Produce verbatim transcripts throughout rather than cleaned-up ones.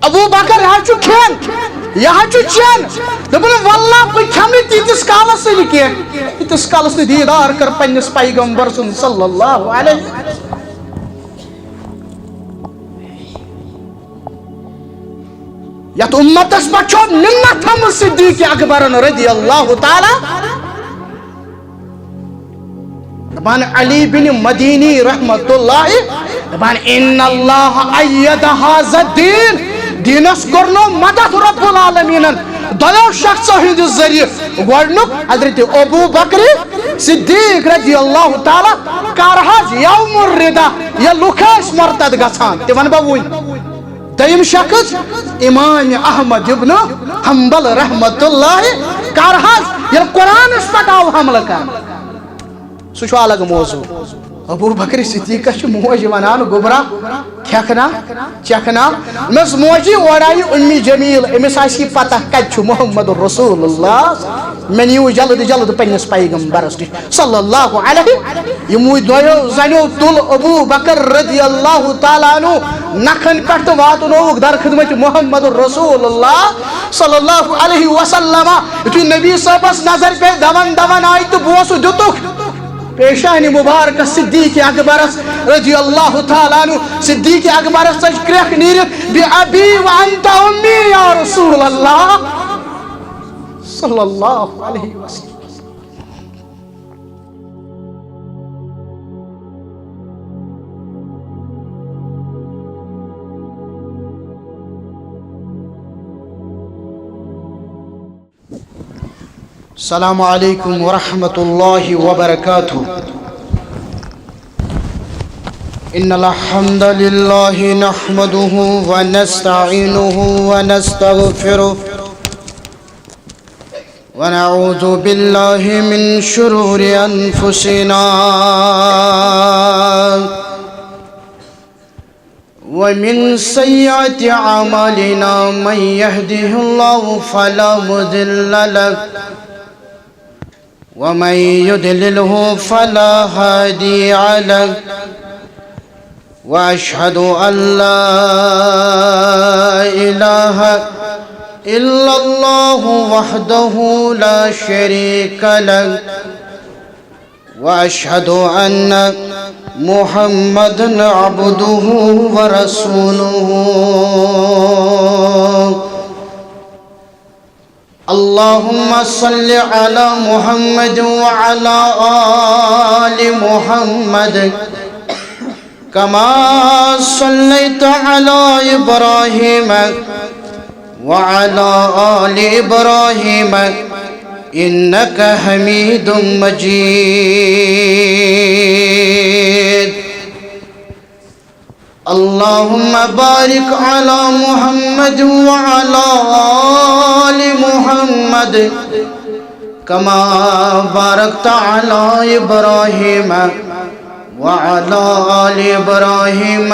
ابو بکر، یہِ حظ چھُ کھٮ۪ن، یہِ حظ چھُ چٮ۪ن۔ دوٚپُن، واللہ، بہٕ کھٮ۪مہٕ نہٕ تیٖتِس کالس نہٕ کینٛہہ، ییٖتِس کالس نہٕ دیٖدار کر پننِس پیغمبر سُنٛد صلی اللہ علیہ۔ یتھ امتس پٮ۪ٹھ چھو منت تھٲومٕژ صدیق اکبرن رضی اللہ تعالی۔ دپان علی بن مدینی رحمت اللہ، دپان، ان اللہ ایدہ ھذا الدین، دینس کوٚرنو مدد رب العالمینن دۄیو شخصو ہٕنٛدِ ذٔریعہٕ۔ گۄڈنیُک حضرت ابو بکر صدیق رضی اللہ تعالی، کر حظ یوم الردہ، ییٚلہِ لُکھ ٲسۍ مرتد گژھان، تہِ ونہٕ بہٕ وُنۍ۔ دوٚیِم شخص امام احمد ابن حنبل رحمت اللہ، کر حظ ییٚلہِ قرآنس پٮ۪ٹھ آو حملہٕ کرنہٕ۔ سُہ چھُ الگ موضوع۔ ابو بکر صدیقس چھِ موج ونان، گوٚبرا، کھٮ۪کھ نا، چٮ۪کھ نا۔ مےٚ ٲس موجی، اورٕ آیہِ اُمی جمیل، أمِس آسہِ یہِ پتہ کتہِ چھُ محمد رسول اللہ۔ مےٚ نِیِو جلد جلد پننِس پیغمبرس نِش صلی اللہ علیہ۔ یِموٕے دۄیو زنیو تُل ابو بکر رضی اللہ تعالیٰ عنہ نکھن پٮ۪ٹھ تہٕ واتنووُکھ در خدمت محمد رسول اللہ صلی اللہ علیہ وسلم۔ یُتھُے نبی صٲبس نظر پیٚیہِ، دون دون آیہِ تہٕ بوسہٕ دیُتُکھ پیشانی مبارکس صدیق اکبرس رضی اللہ تعالیٰ عنہ۔ صدیق اکبرس ژٔج کرٛیکھ نیٖرِتھ، بِأَبِي وَأَنْتَ أُمِّي یا رسول اللہ صلی اللہ علیہ وسلم۔ السلام عليكم ورحمة الله وبركاته. إن الحمد لله نحمده ونستعينه ونستغفره، ونعوذ بالله من شرور أنفسنا ومن سيئات أعمالنا، من يهده الله فلا مضل له، ومن يضلله فلا هادي له، وأشهد أن لا إله إلا الله وحده لا شريك له، وأشهد أن محمدا عبده ورسوله. اللهم صل على محمد وعلى آل محمد كما صليت على إبراهيم وعلى آل إبراهيم إنك حميد مجيد. اللهم بارك على محمد وعلى آل محمد كما باركت على إبراهيم وعلى آل إبراهيم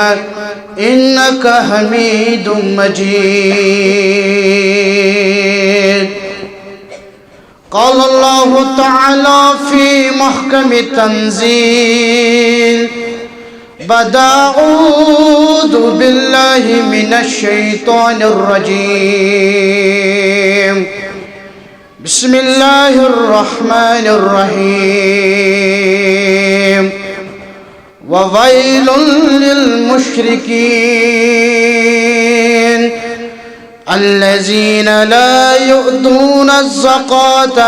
إنك حميد مجيد. قال الله تعالى في محكم التنزيل بعد أعوذ بالله من الشيطان الرجيم. بسم الله الرحمن الرحيم. وويل للمشركين الذين لا يؤتون الزكاة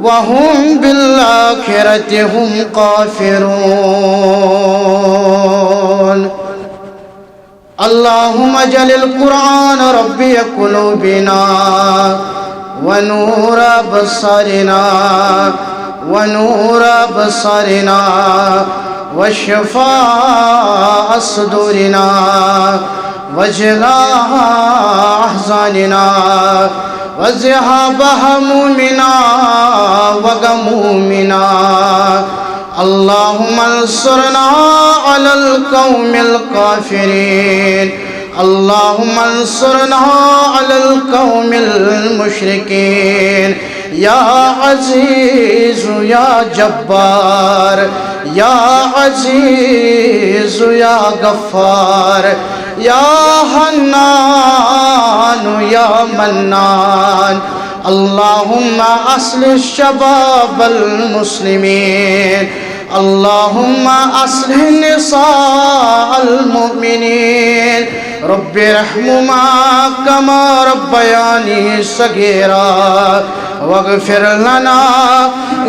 وهم بالآخرة هم كافرون. اللهم اجعل القرآن ربيع قلوبنا ونور أبصارنا ونور أبصارنا وشفاء صدورنا وجلاء أحزاننا وذهاب همومنا وغمومنا. اللهم انصرنا على القوم الكافرين. اللهم انصرنا على القوم المشركين. يا عزيز يا جبار، يا عزيز يا غفار، يا حنان يا منان، اللهم أصلح شباب المسلمين، اللهم أصلح نساء المؤمنين، رب ارحمهما كما ربياني صغيرا، واغفر لنا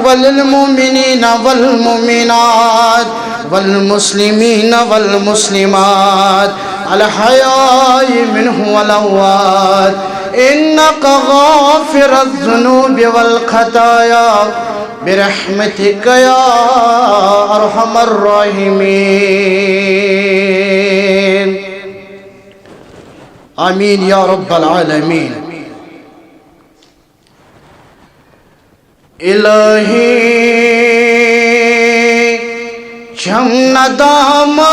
وللمؤمنين والمؤمنات والمسلمين والمسلمات الأحياء منهم والأموات، إنك غافر الذنوب والخطايا، برحمتك يا أرحم الراحمين. آمين يا رب العالمين. الہی، چھم ندامت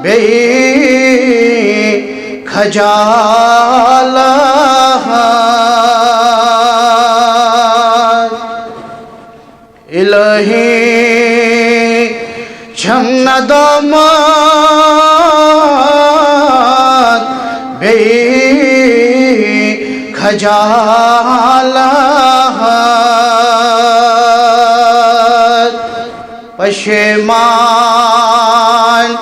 بیٚیہِ خجالت۔ الہی، چھم ندامت بیٚیہِ خجالت۔ پشیمان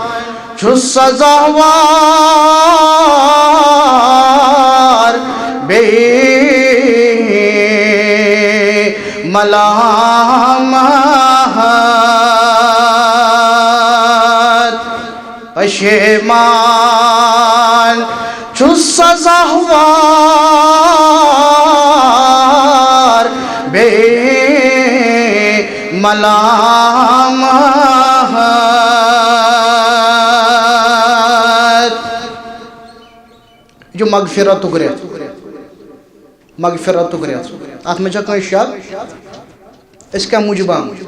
چھُس سزاوار بیٚیہِ ملامت۔ پشیمان چھُس سزاوار بیٚیہِ ملامت۔ یہِ چھُ مغفرتُک رٮ۪تھ، مغفرتُک رٮ۪تھ۔ اَتھ منٛز چھا کٲنٛسہِ شک؟ أسۍ کَمہِ موٗجوٗب آمٕتۍ؟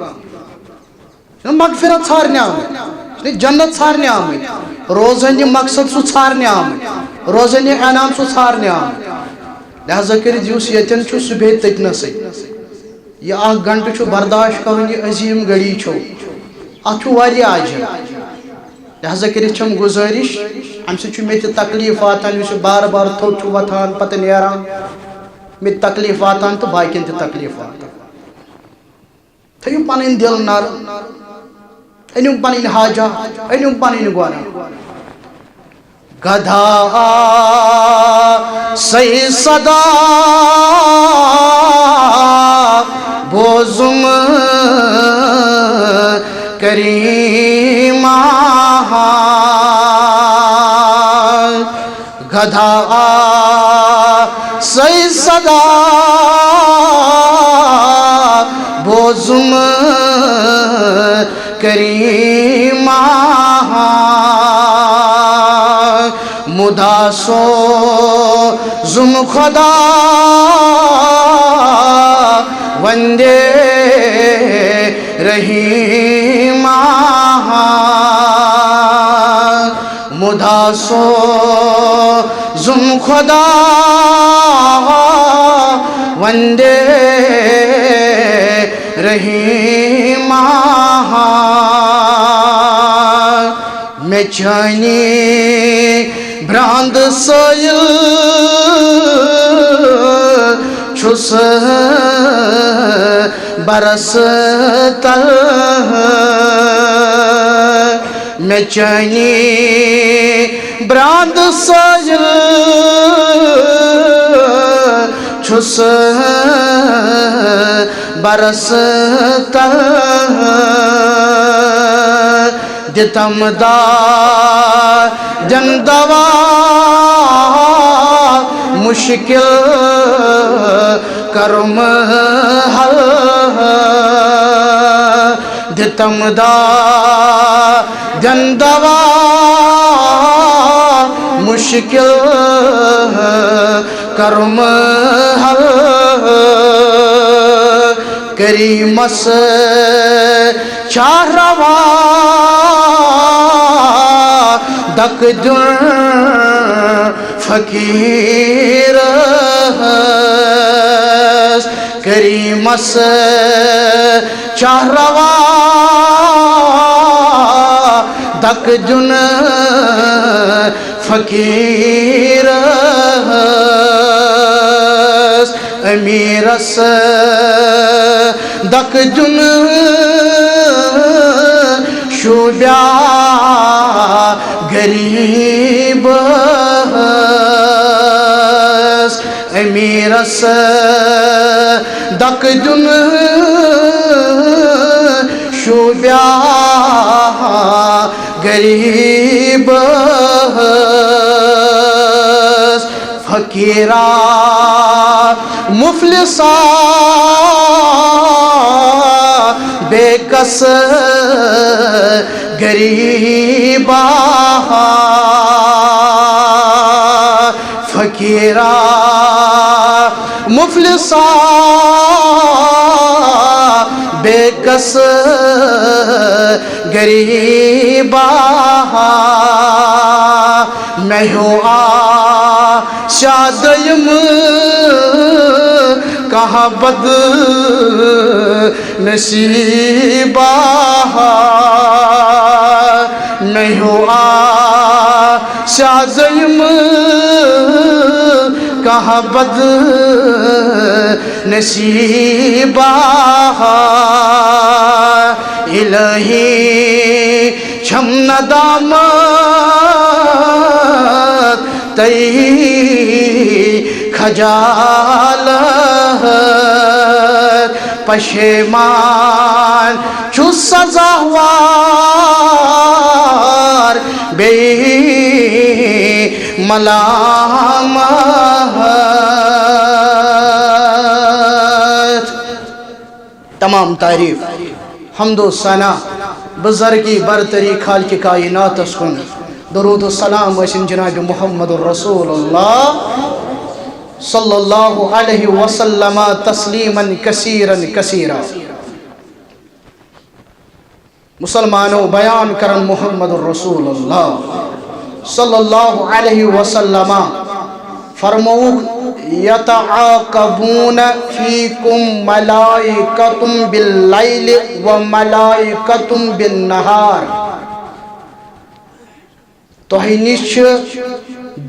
چھِنہٕ مغفرت ژھارنہِ آمٕتۍ، چھِنہٕ جنت ژھارنہِ آمٕتۍ، روزن یہِ مقصد سُہ ژھارنہِ آمٕتۍ، روزن یہِ انعام سُہ ژھارنہِ آمٕتۍ۔ لہذا کٔرِتھ یُس ییٚتٮ۪ن چھُ، سُہ بیٚہہِ تٔتنَسٕے۔ یہِ اکھ گھنٹہٕ چھُ برداشت کرُن، یہِ عظیم گھڑی چھو، اتھ چھُ واریاہ اجر۔ لہذا کٔرِتھ چھم گزٲرِش، امہِ سۭتۍ چھُ مےٚ تہِ تکلیف واتان، یُس یہِ بار بار تھوٚد چھُ وۄتھان پتہٕ نیران، مےٚ تہِ تکلیف واتان تہٕ باقین تہِ تکلیف واتان۔ تھٲیِو پنٕنۍ دِل نرم، أنِو پنٕنۍ حاجات، أنِو پنٕنۍ گۄناہ۔ گدا سَے صدا بوزُم کریما۔ گدا سَے صدا بوزُم کریما۔ مدا سوزُم خدا وندے رحیما۔ مدا سوزُم خدا وندے رحیما۔ مےٚ چٲنی براند سٲیِل چھُس برس تل۔ مےٚ چٲنی براند سٲیِل چھُس برس تل۔ دِتم دادٮ۪ن دوا مُشکِل کٔرٕم حل۔ دِتم دادٮ۪ن دوا مُشکِل کٔرٕم حل۔ کریمس چھا روا دکہٕ دیُن فقیرس؟ کریمس چھا روا ڈکھ دیُن فقیٖرس، أمیٖرس ڈکھ دیُن شوٗبیا غریٖبس، أمیٖرس ڈکھ دیُن شوٗبیا غریٖبس، فقیٖرا مفلسا بے کس غریٖبا، فقیٖرا مفلسا بے کس غریٖبا۔ مےٚ ہیوٗ آسیا دوٚیِم کانٛہہ بد نصیٖبا۔ مےٚ ہیوٗ آسیا دوٚیِم کانٛہہ بد نصیٖبا۔ الہی چھم ندامت تئی خجالت، پشیمان چھُس سزاوار بیٚیہِ ملامت۔ تمام تعریف، حمد و ثنا، بزرگی برتری خالق کائناتس کن، درود و سلام ٲسِن جناب محمد رسول اللہ صلی اللہ علیہ وسلم تسلیما کثیرا کثیرا۔ مسلمانو، بیان کرن محمد رسول اللہ صلی اللہ علیہ وسلم، فرمووُکھ، یتعاقبون فیکم ملائکۃ باللیل و ملائکۃ بالنہار۔ تۄہہِ نِش چھِ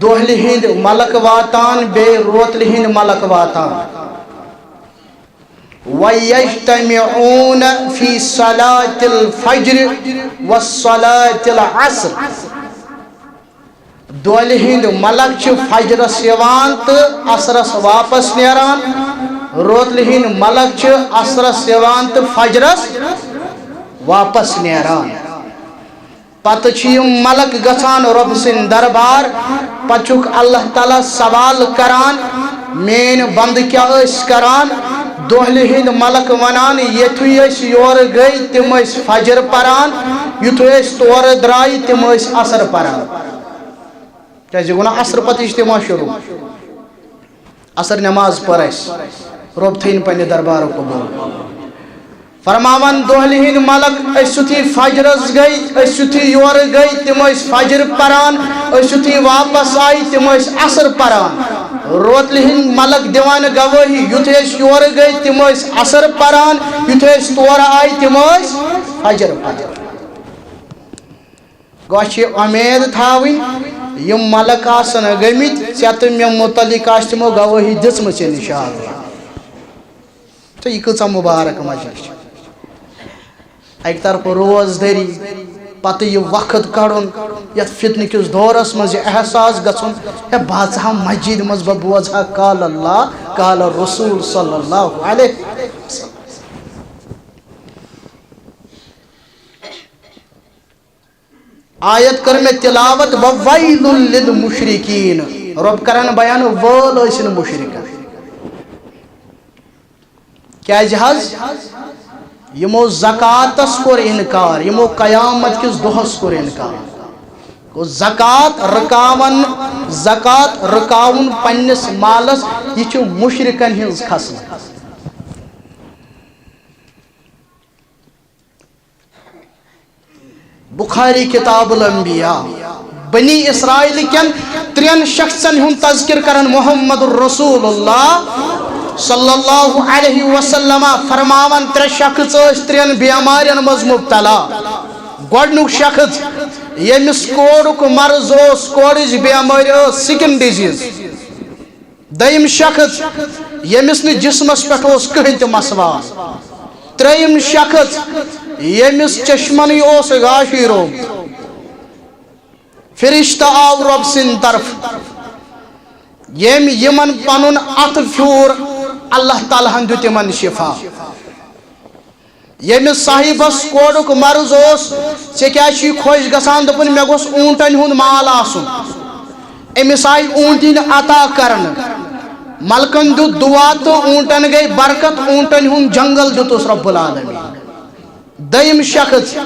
دۄہلہِ ہِنٛدۍ ملک واتان، بیٚیہِ روتلہِ ہِنٛدۍ ملک واتان۔ وَيَجْتَمِعُونَ فِي صَلَاةِ الْفَجْرِ وَصَلَاةِ الْعَصْرِ۔ دۄہلہِ ہِنٛدۍ ملک چھِ فجرس یِوان تہٕ عصرس واپس نیران، روتلہِ ہِنٛدۍ ملک چھِ عصرس یِوان تہٕ فجرس واپس نیران۔ پتہٕ چھِ یِم ملک گژھان رۄب سٕنٛدِ دربار، پتہٕ چھُکھ اللہ تعالیٰ سوال کران، میٲنۍ بندٕ کیٛاہ ٲسۍ کران؟ دۄہلہِ ہٕنٛدۍ ملک ونان، یِتھُے أسۍ یورٕ گٔے، تِم ٲسۍ فجر پران، یِتھُے أسۍ تورٕ درٛاے، تِم ٲسۍ عصر پران۔ کیٛازِ یہِ گوٚو نا عصر پتہٕ اجتماع شروع؟ عصر نماز پٔر اَسہِ، رۄب تھٲیِن پننہِ دربارُک قبوٗل۔ فرماوان دۄہلہِ ہٕنٛدۍ ملک، أسۍ یُتھُے فجرس گٔے، أسۍ یُتھُے یورٕ گٔے، تِم ٲسۍ فجر پران، أسۍ یُتھُے واپس آے، تِم ٲسۍ عصر پران۔ روتلہِ ہٕنٛدۍ ملک دِوان گوٲہی، یُتھُے أسۍ یورٕ گٔے، تِم ٲسۍ عصر پران، یُتھُے أسۍ تورٕ آے، تِم ٲسۍ فجر پران۔ گوٚو، اَسہِ چھِ اُمید تھاوٕنۍ، یِم ملک آسن گٔمٕتۍ، ژےٚ تہٕ مےٚ مُتعلق آسہِ تِمو گوٲہی دِژمٕژ، اِنشاءاللہ۔ تہٕ یہِ کۭژاہ مُبارک مجلس چھِ۔ اَکہِ طرفہٕ روزدٔری، پتہٕ یہِ وقت کڑُن، یَتھ فتنہٕ کِس دورس منٛز یہِ احساس گژھُن، ہے، بہٕ اژٕ ہا مسجد منٛز، بہٕ بوزٕ ہا قال اللہ، قال الرسول صلی اللہ علیہ وسلم۔ آیت کٔر مےٚ تلاوت، وَوَیْلٌ لِلْمُشْرِکِیٖن۔ رۄب کران بیان، وٲل ٲسِن مُشرِکن۔ کیازِ حظ؟ یِمو زکاتس کوٚر اِنکار، یِمو قیامت کِس دۄہس کوٚر اِنکار۔ گوٚو، زکات رُکاون، زکات رُکاوُن پننِس مالس، یہِ چھُ مُشرِکن ہٕنٛز خصلت۔ بخاری کتاب الانبیاء، بنی اسرائیل کٮ۪ن ترٛٮ۪ن شخصن ہُنٛد تذکر کران محمد رسول اللہ صلی اللہ علیہ وسلم، فرماوان، ترٛےٚ شخص ٲسۍ ترٛٮ۪ن بیمارٮ۪ن منٛز مبتلا۔ گۄڈنیُک شخص، ییٚمِس کوڑُک مرض اوس، کوڑٕچ بیمٲرۍ ٲس، سکن ڈیزیز۔ دوٚیِم شخص، ییٚمِس نہٕ جسمس پٮ۪ٹھ اوس کٕہٕنۍ تہِ مسوار۔ ترٛیٚیِم شخص، ییٚمِس چشمنٕے اوس غاشی روومُت۔ فرشتہٕ آو رۄب سٕنٛدِ طرفہٕ، ییٚمۍ یِمن پنُن اتھٕ پھیوٗر، اللہ تعالیٰ ہن دیُت یِمن شفا۔ ییٚمِس صاحبس کوڑُک مرض اوس، "ژےٚ کیٛازِ چھُے خۄش گژھان؟" دوٚپُن، "مےٚ گوٚژھ اوٗنٹن ہُنٛد مال آسُن۔" أمِس آیہِ اوٗنٹِنۍ عطا کرنہٕ۔ ملکن دیُت دُعا تہٕ اوٗنٹن گٔے برکت، اوٗنٹن ہُنٛد جنگل دیُتُس رب العالمین۔ دوٚیِم شخص،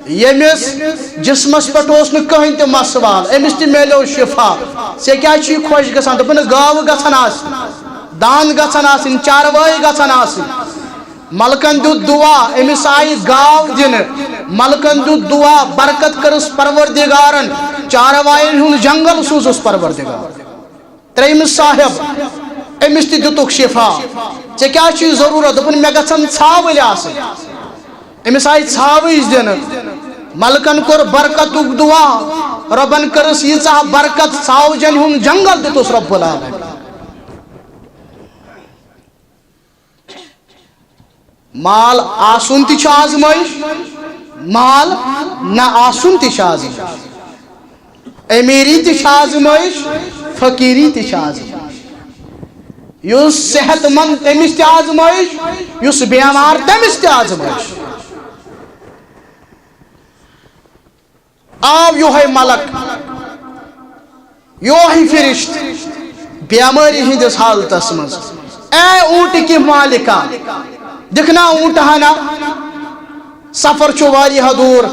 ییٚمِس جسمس پٮ۪ٹھ اوس نہٕ کٕہٕنۍ تہِ مسہٕ وال، أمِس تہِ میلیو شفا۔ "ژےٚ کیٛازِ چھُے خۄش گژھان؟" دوٚپُن، "گاوٕ گژھن آسٕنۍ، داند گژھن آسٕنۍ، چاروٲے گژھن آسٕنۍ۔" ملکن دیُت دُعا، أمِس آیہِ گاو دِنہٕ۔ ملکن دیُت دُعا، برکت کٔرٕس پروردگارن، چاروایَن ہُنٛد جنگل سوٗزُس پروردگار۔ ترٛیٚیِمِس صاحب، أمِس تہِ دِتُکھ شفا۔ "ژےٚ کیٛاہ چھُے ضروٗرت؟" دوٚپُن، "مےٚ گژھن ژھاوٕلۍ آسٕنۍ۔" أمِس آیہِ ژھاوٕج دِنہٕ۔ ملکن کوٚر برکتُک دُعا، رۄبن کٔرٕس ییٖژاہ برکت، ژھاوجن ہُنٛد جنگل دِتُس رب العالمین۔ مال آسُن تہِ چھُ آزمٲیِش، مال نہ آسُن تہِ چھُ آزمٲیِش۔ امیٖری تہِ چھِ آزمٲیِش، فقیٖری تہِ چھِ آزمٲیِش۔ یُس صحت مند، تٔمِس تہِ آزمٲیِش، یُس بیمار، تٔمِس تہِ آزمٲیِش۔ آو یِہوٚے ملک، یِہوٚے فرشتہٕ بیمٲری ہٕنٛدِس حالتس منٛز، "اے اوٗنٹہٕ کہِ مالکا، دِکھ نا اوٗنٹہٕ ہنا، سفر چھُ واریاہ دوٗر،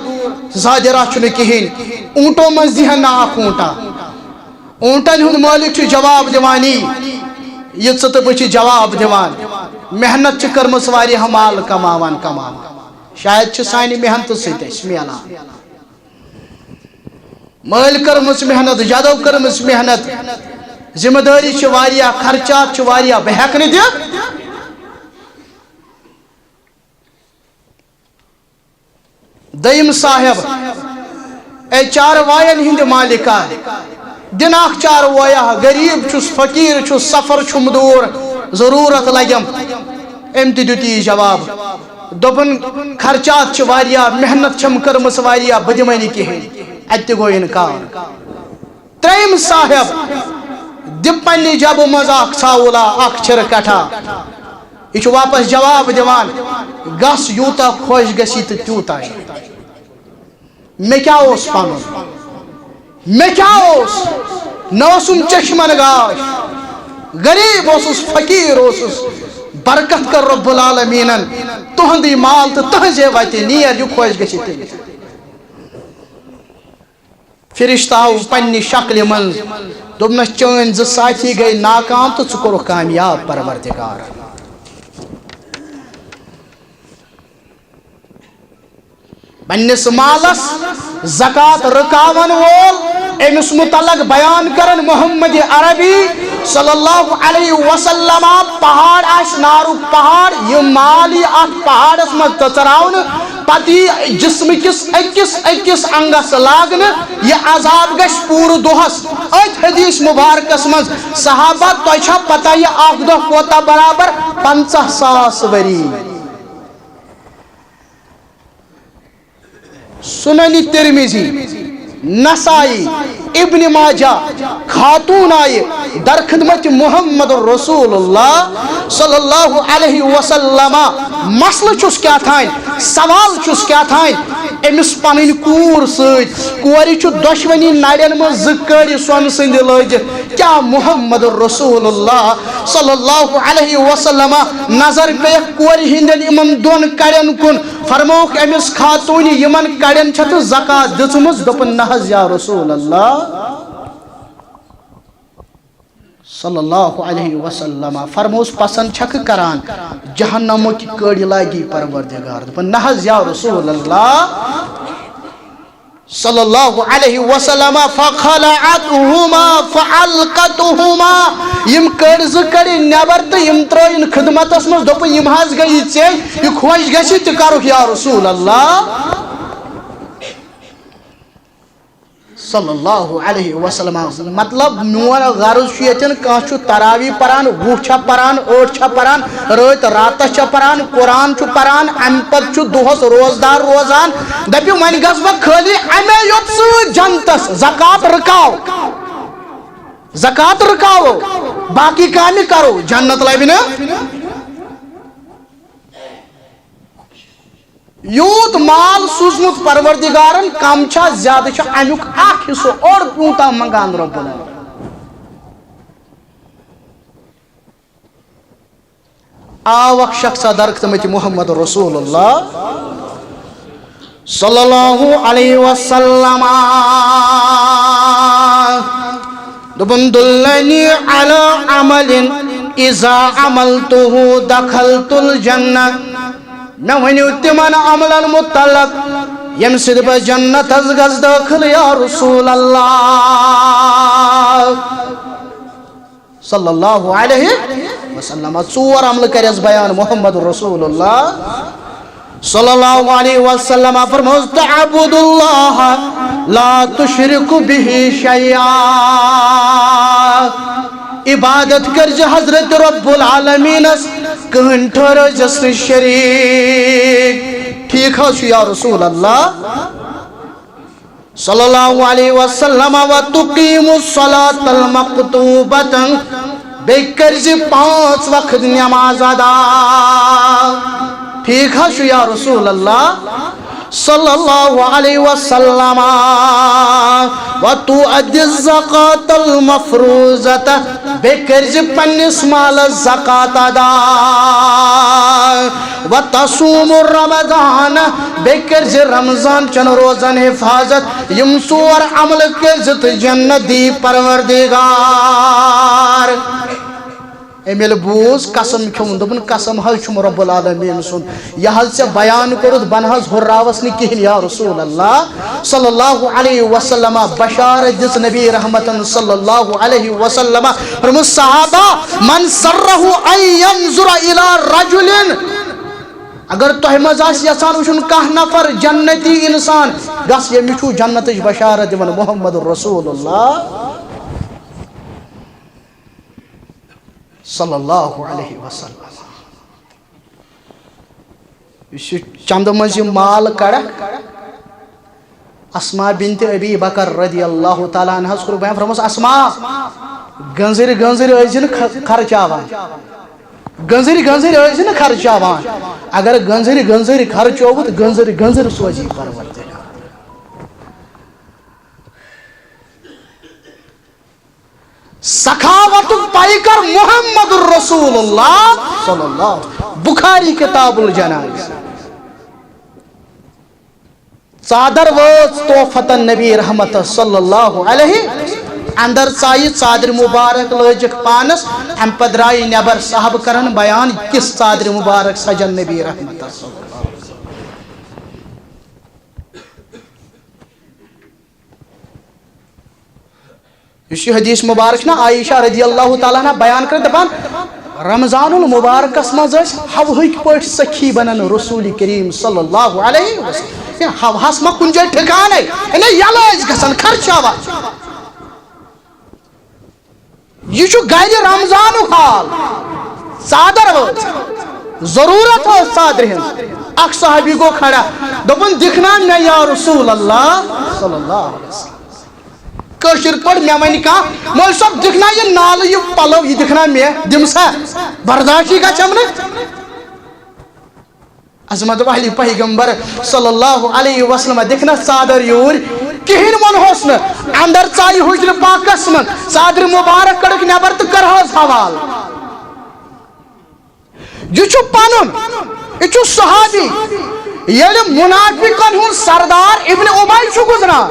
زیادٕ راہ چھُنہٕ کِہیٖنۍ، اوٗنٹو منٛز دِہن نا اکھ اوٗنٹا؟" اوٗنٹن ہُنٛد مٲلِک چھُ جواب دِوان، "یی، یہِ ژٕ تہٕ بہٕ چھِ جواب دِوان، محنت چھِ کٔرمٕژ واریاہ، مال کماوان کماوان، شاید چھِ سانہِ محنتہٕ سۭتۍ اَسہِ میلان۔" مٲلۍ کٔرمٕژ محنت، جدو کٔرمٕژ محنت، ذمہٕ دٲری چھِ واریاہ، خرچات چھِ واریاہ، بہٕ ہٮ۪کہٕ نہٕ دِتھ۔ دوٚیِم صاحب، اے چاروایَن ہٕنٛدِ مالِکا، دِن اکھ چاروایہ، غریٖب چھُس، فقیٖر چھُس، سفر چھُم دوٗر، ضروٗرت لگٮ۪م۔ أمۍ تہِ دیُت یی جواب، دوٚپُن، "خرچات چھِ واریاہ، محنت چھَم کٔرمٕژ واریاہ، بہٕ دِمَے نہٕ کِہیٖنۍ۔" اَتہِ تہِ گوٚو اِنکار۔ ترٛیٚیِم صاحب، دِ پننہِ جبہٕ منٛز اکھ ژھاوُلا، اکھ چھِرٕ کٹھا۔ یہِ چھُ واپس جواب دِوان، "گژھ، یوٗتاہ خۄش گژھی تہٕ تیوٗتاہ یہِ۔" مےٚ کیٛاہ اوس پنُن؟ مےٚ کیٛاہ اوس؟ نہ اوسُم چشمن گاش، غریب اوسُس، فقیٖر اوسُس۔ برکت کٔر رب العالمیٖنن تُہُنٛدُے مال تہٕ تُہٕنٛزے وتہِ نیر، یہِ خۄش گژھِ تٔمِس۔ فرشتہٕ آو پننہِ شکلہِ منٛز، دوٚپنس، "چٲنۍ زٕ ساتھی گٔے ناکام تہٕ ژٕ کوٚرُکھ کامیاب، پروردگار۔" پننِس مالس زکوٰۃ رُکاون وول، أمِس متعلق بیان کرن محمد عربی صلی اللہ علیہ وسلم، پہاڑ آسہِ نارُک پہاڑ، یہِ مال یی اتھ پہاڑس منٛز ژٔژراونہٕ، پتہٕ یی جسمہٕ کِس أکِس أکِس انگس لاگنہٕ، یہِ عذاب گژھِ پوٗرٕ دۄہس۔ أتھۍ حدیث مبارکس منٛز، صحابہ، تۄہہِ چھا پتہ یہِ اکھ دۄہ کوتاہ برابر؟ پنژاہ ساس ؤری۔ سنن ترمذی، نسائی، ابن ماجہ، خاتون آیہِ در خدمت محمد رسول اللہ صلی اللہ علیہ وسلم۔ مسئلہٕ چھُس کیٛاہ تھانۍ، سوال چھُس کیٛاہ تھانۍ، أمِس پنٕنۍ کوٗر سۭتۍ، کورِ چھُ دۄشوٕنی نرٮ۪ن منٛز زٕ کٔڑۍ سۄنہٕ سٕنٛدِ لٲگِتھ۔ کیٛاہ محمد رسول اللہ صلی اللہ علیہ وسلم نظر پیٚیَکھ کورِ ہٕنٛدٮ۪ن یِمن دۄن کڑٮ۪ن کُن، فرمووُکھ أمِس خاتوٗنہِ، یِمن کڑٮ۪ن چھَتھ زکوٰۃ دِژمٕژ؟ دوٚپُن، "نہ حظ یا رسول اللہ صلی اللہ علیہ وسلم۔" فرمووُس، "پسند چھکھٕ کران جہنمٕکۍ کٔڑۍ لاگی پروردگار؟" دوٚپُن، "نہ حظ یا رسول اللہ صلی اللہ علیہ وسلم۔" فخلعتهما فالقتهما، یِم کٔڑۍ زٕ کٔڑۍ نٮ۪بر تہٕ یِم ترٲوِن خدمتس منٛز، دوٚپُن، "یِم حظ گٔیی ژےٚ، یہِ خۄش گژھِ تہِ کرُکھ یا رسول اللہ۔" صلی اللہ علیہ وسلم۔ مطلب، میون غرض چھُ ییٚتٮ۪ن، کانٛہہ چھُ تراویح پران، وُہ چھا پران، ٲٹھ چھا پران، رٲتۍ راتس چھا پران، قرآن چھُ پران، امہِ پتہٕ چھُ دۄہس روزدار روزان، دپہِ وۄنۍ گژھٕ بہٕ خٲلی امے یوت سۭتۍ جنتس، زکوٰۃ رُکاو، زکوٰۃ رُکاوو، باقی کامہِ کرو، جنت لبہِ نہٕ۔ یوٗت مال سوٗزمُت پروردگارن، کم چھا زیادٕ چھا، امیُک اکھ حصہٕ اوٚڑ پیوٗنٛتاہ منٛگان رۄبن۔ آو اکھ شخصا در خدمت محمد رسول اللہ صلی اللہ علیہ وسلم۔ دوٚپُن، دلنی علی عمل اذا عملته دخلت الجنہ۔ مےٚ ؤنِو تِمن عملن متعلق ییٚمہِ سۭتۍ بہٕ جنتس گژھٕ دٲخل، یا رسول اللہ۔ صلی اللہ علیہ وسلم۔ ژور عملہٕ کریس بیان محمد رسول اللہ صلی اللہ علیہ وسلم۔ فرموس، تعبد اللہ لا تشرک بہ شیئا۔ عبادت کرزِ حضرت رب العالمینس، کٕہٕنۍ ٹھہرٲوزٮ۪س نہٕ شریک۔ ٹھیک حظ چھُ یا رسول اللہ۔ صلی اللہ علیہ وسلم، وتقیم الصلاۃ المکتوبۃ، بیٚیہِ کٔرزِ پانٛژھ وقت نماز ادا۔ ٹھیک حظ چھُ یا رسول اللہ صلی اللہ علیہ وسلم، وتؤدی الزکاۃ المفروضۃ، بیٚیہِ کٔرزِ پننِس مالس زکات ادا۔ وتصوم رمضان، بیٚیہِ کٔرزِ رمضان چٮ۪ن روزن حفاظت۔ یِم ژور عملہٕ کٔرزِ تہٕ جنت دی پروردگار۔ أمۍ ییٚلہِ بوٗز، قسم کھیوٚن، دوٚپُن، قسم حظ چھُم رب العالمین سُنٛد، یہِ حظ ژےٚ بیان کوٚرُتھ، بہٕ نہ حظ ہُراوس نہٕ کِہیٖنۍ، یا رسول اللہ صلی اللہ علیہ وسلم۔ بشارت دِژ نبی رحمتن صلی اللہ علیہ وسلم۔ فرموو، صحابہ، من سرہ ان ینظر الی رجل، اگر تۄہہِ منٛز آسہِ یژھان وٕچھُن کانٛہہ نفر جنتی انسان، گژھ ییٚمِس چھُو جنتٕچ بشارت دِوان محمد رسول اللہ صلی اللہ علیہ وسلم۔ یُس یہِ چندٕ منٛز یہِ مال کڑکھ، اسما بنت ابی بکر رضی اللہ تعالیٰ عنہس کوٚر بیان، فرموس، اسما، گٔنزٕرۍ گٔنزٕرۍ ٲسۍ زِ نہٕ خ-، خرچاوان۔ گٔنزٕرۍ گٔنزٕرۍ ٲسۍ زِ نہٕ خرچاوان۔ اگر گٔنزٕرۍ گٔنزٕرۍ خرچووُتھ، گٔنزٕرۍ گٔنزٕرۍ سوزی پروردگار۔ سخاوتُک پیکر محمد رسول اللہ صلی اللہ علیہ وسلم۔ بخاری کتاب الجنائز۔ ژادر وٲژ تحفت نبی رحمت صلی اللہ علیہ وسلم۔ اندر ژایہِ ژادرِ مبارک لٲجِکھ پانس، امہِ پتہٕ درٛایہِ نٮ۪بر۔ صحابہٕ کرن بیان، کِژھ ژادرِ مبارک سجن نبی رحمت صلی اللہ علیہ وسلم۔ یُس یہِ حدیث مبارک چھُنہ عائشہ رضی اللہ تعالیٰ عنہ بیان کران، دپان، رمضان المبارکس منٛز ٲسۍ ہوہٕکۍ پٲٹھۍ سخی بنان رسول کریم صلی اللہ علیہ وسلم۔ ہے، ہوہس ما کُنہِ جایہِ ٹھکانے؟ ہے، نہ، یلہٕ ٲسۍ گژھان، خرچاوان۔ یہِ چھُ گرِ رمضانُک حال۔ ژادر وٲژ، ضروٗرت ٲس ژادرِ ہٕنٛز۔ اکھ صحابی گوٚو کھڑا، دوٚپُن، دِکھ نا مےٚ یا رسول اللہ صلی اللہ علیہ وسلم۔ کٲشِر پٲٹھۍ مےٚ وَنہِ کانٛہہ، مولوی صٲب، دِکھ نا یہِ نالہٕ، یہِ پَلو، یہِ دِکھ نا مےٚ، دِم سا، برداشی گژھٮ۪م نہٕ۔ عظمت والی پیغمبر صلی اللہ علیہ وسلم، دِکھ نا ژادر یوٗرۍ، کِہیٖنۍ ووٚنہوس نہٕ۔ اندر ژایہِ حجرٕ پاکس منٛز، ژادرِ مبارک کٔڑٕکھ نٮ۪بر تہٕ کٔرہوس حوالہٕ۔ یہِ چھُ پنُن، یہِ چھُ صحابی۔ ییٚلہِ منافقن ہُنٛد سردار ابن ابی چھُ گُزران،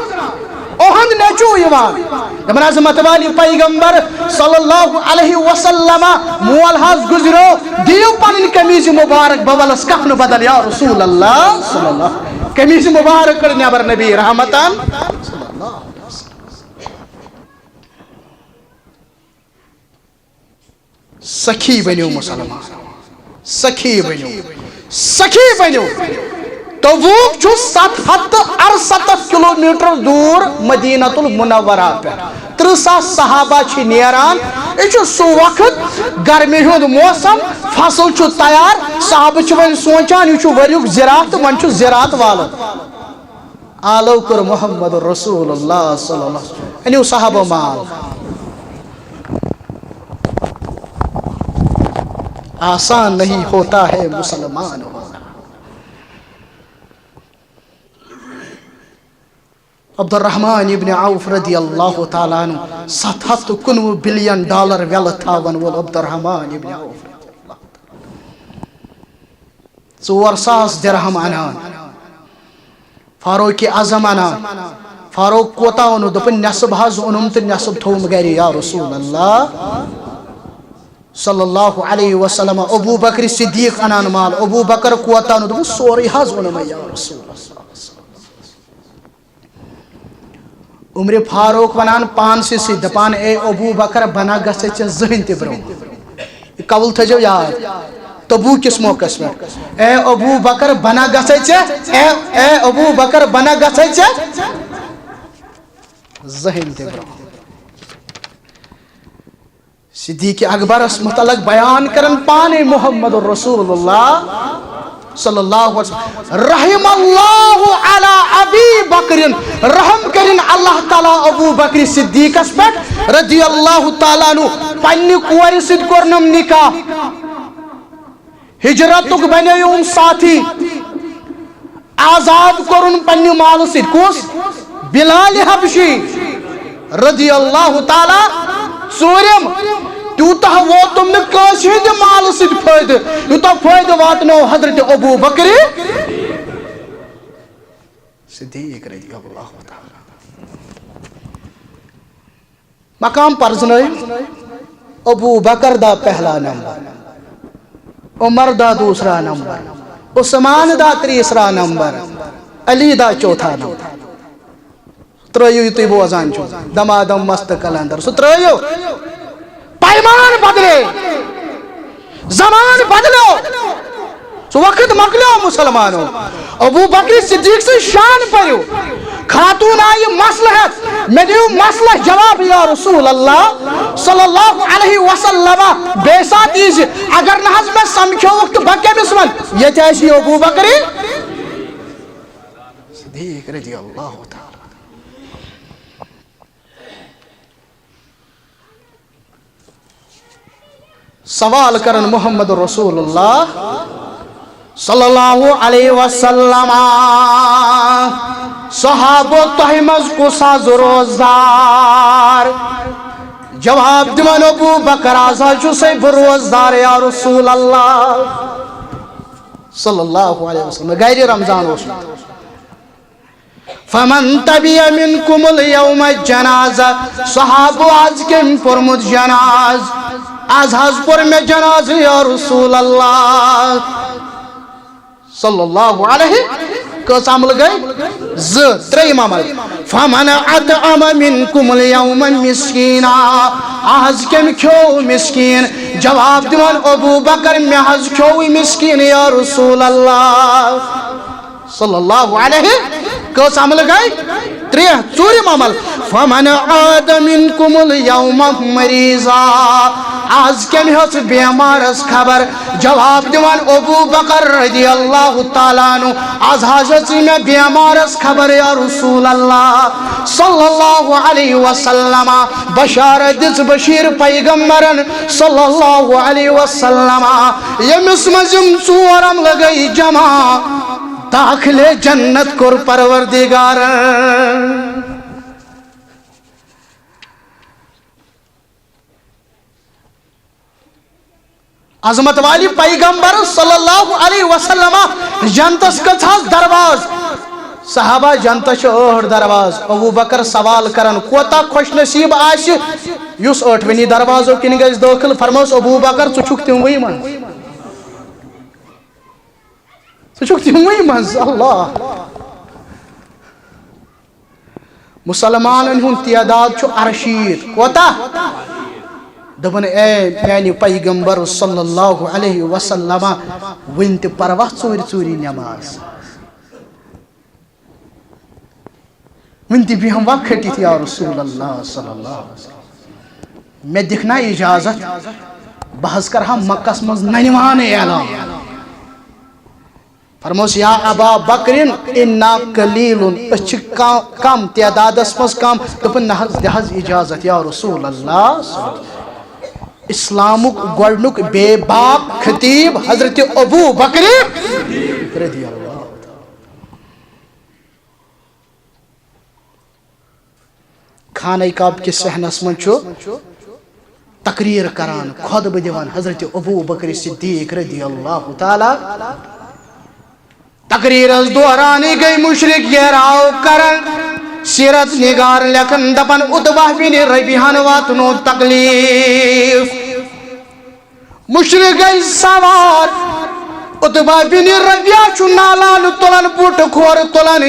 اُہُنٛد نیٚچوٗ یِوان، دَپان، عظمت والی پیغمبر صلی اللہ علیہ وسلم، مول حظ گُزریو، دِیِو پنٕنۍ قمیٖض مبارک، بہٕ وَلس کفنہٕ بدل، یا رسول اللہ صلی اللہ۔ قمیٖض مبارک کٔڑ نٮ۪بر نبی رحمتن۔ سخی بنیو مسلمان، سخی بنیو، سخی بنیو۔ تبوک چھُ ستھ ہتھ تہٕ ارستتھ کلومیٹر دوٗر مدینہ المنورہ پٮ۪ٹھ۔ ترٕہ ساس صحابہ چھِ نیران۔ یہِ چھُ سُہ وقت، گرمی ہُنٛد موسم، فصل چھُ تیار۔ صحابہ چھِ وۄنۍ سونٛچان، یہِ چھُ ؤریُک زِراعت، وۄنۍ چھُ زِراعت والُن۔ آلو کوٚر محمد رسول اللہ صلی اللہ علیہ وسلم۔ أنِو صحابہ مال۔ آسان نہیں ہوتا ہے مسلمان ہونا۔ عبدالرحمن ابن عوف رضی اللہ تعالیٰ عنہ، ستھ ہتھ تہٕ کُنوُہ بلین ڈالر ویلتھ تھاون وول عبدالرحمن ابن عوف رضی اللہ تعالیٰ عنہ۔ ژور ساس درہم انان، فاروق اعظم انان۔ فاروق کوتاہ اوٚنُتھ؟ دوٚپُن، نصف حظ اوٚنُم تہٕ نصف تھوٚوُم گرِ، یا رسول اللہ صلی اللہ علیہ وسلم۔ ابو بکر صدیق انان مال۔ ابو بکر کوتاہ اوٚنُتھ؟ دوٚپُن، سورُے حظ اوٚنُم، یا رسول اللہ۔ عمر فاروق ونان پانسٕے سۭتۍ، دپان، اے ابو بکر، بہٕ نہ گژھے ژےٚ زٕہٕنۍ تہِ برونٛہہ۔ یہِ قول تھٲیزیو یاد، تبوک کِس موقعس پٮ۪ٹھ۔ اے ابو بکر، بہٕ نہ گژھے ژےٚ، اے، اے ابو بکر، بہٕ نہ گژھے ژےٚ زٕہٕنۍ تہِ برونٛہہ۔ صدیق اکبرس متعلق بیان کرن پانے محمد رسول اللہ صلی اللہ علیہ وسلم، رحم اللہ علی ابی بکر، رحم کرن اللہ تعالیٰ ابو بکر صدیقس پٮ۪ٹھ رضی اللہ تعالیٰ عنہ۔ پننہِ کورِ سۭتۍ کوٚرنم نکاح، ہجرتُک بنیوم ساتھی، آزاد کوٚرُن پننہِ مالہٕ سۭتۍ۔ کُس؟ بلال حبشی رضی اللہ تعالیٰ۔ ژوٗرِم، تیوٗتاہ ووتُم نہٕ کٲنٛسہِ ہٕنٛدِ مالہٕ سۭتۍ فٲیدٕ، یوٗتاہ فٲیدٕ واتنوو حضرت ابو بکر صدیق رضی اللہ تعالیٰ۔ مقام پرزنٲیِو۔ ابو بکر دا پہلا نمبر، عمر دا دوسرا نمبر، عثمان دا تیسرا نمبر، علی دا چوتھا نمبر۔ ترٲیِو یہِ تُہۍ بوزان چھِو، دمادم مست قلندر، سُہ ترٲیِو۔ پیمان بدلے، زمان بدلیو، سُہ وقت مۄکلیو مسلمانو۔ ابو بکر صدیق سٕنٛز شان پٔرِو۔ خاتون آیہِ مسلہٕ ہٮ۪تھ، مےٚ دِیِو مسلہٕ جواب یا رسول اللہ صلی اللہ علیہ وسلم۔ بیٚیہِ ساتہٕ یی زِ اگر نہٕ حظ مےٚ سمکھیووُکھ تہٕ بہٕ کٔمِس وَنہٕ؟ ییٚتہِ آسہِ یہِ ابو بکر صدیق رضی اللہ تعالیٰ۔ سوال کرن محمد رسول اللہ صلی اللہ علیہ وسلم، صحابو، تۄہہِ منٛز کُس حظ روزدار؟ جواب دِوان ابو بکر، از حظ چھُسے بہٕ روزدار یا رسول اللہ صلی اللہ علیہ وسلم۔ گرِ رمضان اوسمُت۔ فمن تبع منکم الیوم الجنازہ، صحابو، از کٔمۍ پوٚرمُت جناز؟ از حظ پوٚر مےٚ جنازٕ یا رسول اللہ صلی اللہ علیہ۔ کٔژ عمل گٔے؟ زٕ، ترٛیٚیِم عمل۔ فمن اطعم منکم الیوم مسکینا، از کٔمۍ کھیوٚو مسکین؟ جواب دِوان ابو بکر، مےٚ حظ کھیوٚو مسکین یا رسول اللہ صلی اللہ علیہ۔ کٔژ عمل گٔے؟ ترٛےٚ۔ ژوٗرِم عمل، فمن عاد منکم الیوم مریضا، از کٔمۍ ہیٚژ بیمارس خبر؟ جواب دِوان ابو بکر رضی اللہ تعالیٰ عنہ، از حظ ہیٚژ مےٚ بیمارس خبر یا رسول اللہ صلی اللہ علیہ وسلم۔ بشارت دِژ بشیر پیغمبرن صلی اللہ علیہ وسلم، ییٚمِس منٛز یِم ژور عمل گٔے جمع، داخلِ جنت کوٚر پروردگارن۔ عظمت والہِ پیغمبر صلی اللہ علیہ وسلم، جنتس کٔژ حظ درواز؟ صحابہ، جنتس چھِ ٲٹھ درواز۔ ابو بکر سوال کران، کوتاہ خوش نصیب آسہِ یُس ٲٹھوٕنی دروازو کِنۍ گژھِ دٲخل؟ فرموس ابو بکر، ژٕ چھُکھ تِموٕے منٛز۔ ژٕ چھُکھ تِموٕے منٛز۔ اللہ۔ مسلمانن ہُنٛد تعداد چھُ ارشیٖتھ۔ کوتاہ؟ دوٚپُن، اے میانہِ پیغمبر صلی اللہ علیہ وسلم، وُنہِ تہِ پروا ژوٗرِ ژوٗرِ نماز؟ وٕنہِ تہِ بیٚہموا کھٔٹِتھ یا رسول اللہ صلی اللہ علیہ وسلم؟ مےٚ دِکھ نا اجازت، بہٕ حظ کرٕ ہا مکس منٛز ننہِ وانہٕ اعلان۔ فرموس، یا ابا بکرن، انا قلیل، أسۍ چھِ کا-، کم تعدادس منٛز کم۔ دوٚپُن، نہ حظ، دِ حظ اجازت یا رسول اللہ۔ اسلامُک گۄڈنیُک بے باک خطیب حضرت ابو بکر رضی اللہ۔ خانہ کعبہ کِس صحنس منٛز چھُ تقریر کران، خطبہٕ دِوان حضرت ابو بکر صدیق رضی اللہ تعالیٰ۔ تقریرس دورانٕے گٔے مشرک گھیراو کران، سیرت نگار لیکھان، دپان، عتبہ بن ربیعہن واتنو تکلیف۔ مشرک گٔے سوار۔ عتبہ بن ربیعہ چھُ نالان تُلان، بوٗٹہٕ کھۄر تُلان۔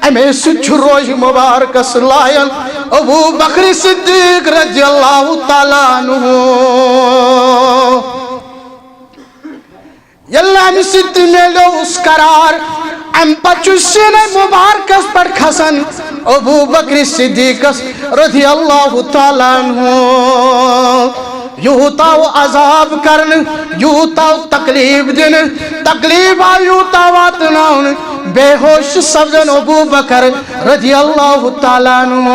اَمے سۭتۍ چھُ روشہِ مبارکس لایان ابو بکر صدیق رضی اللہ تعالیٰ عنہ۔ ییٚلہِ اَمہِ سۭتۍ تہِ میلیوس قرار، اَمہِ پتہٕ چھُ سیٖنَے مُبارکَس پٮ۪ٹھ کھسان ابو بکر صدیقس رضی اللہ تعالیٰ عنہ۔ یوٗت آو عذاب کرنہٕ، یوٗت آو تکلیف دِنہٕ، تکلیف آو یوٗت آو واتناونہٕ، بے ہوش سپدان ابو بکر رضی اللہ تعالیٰ عنہ۔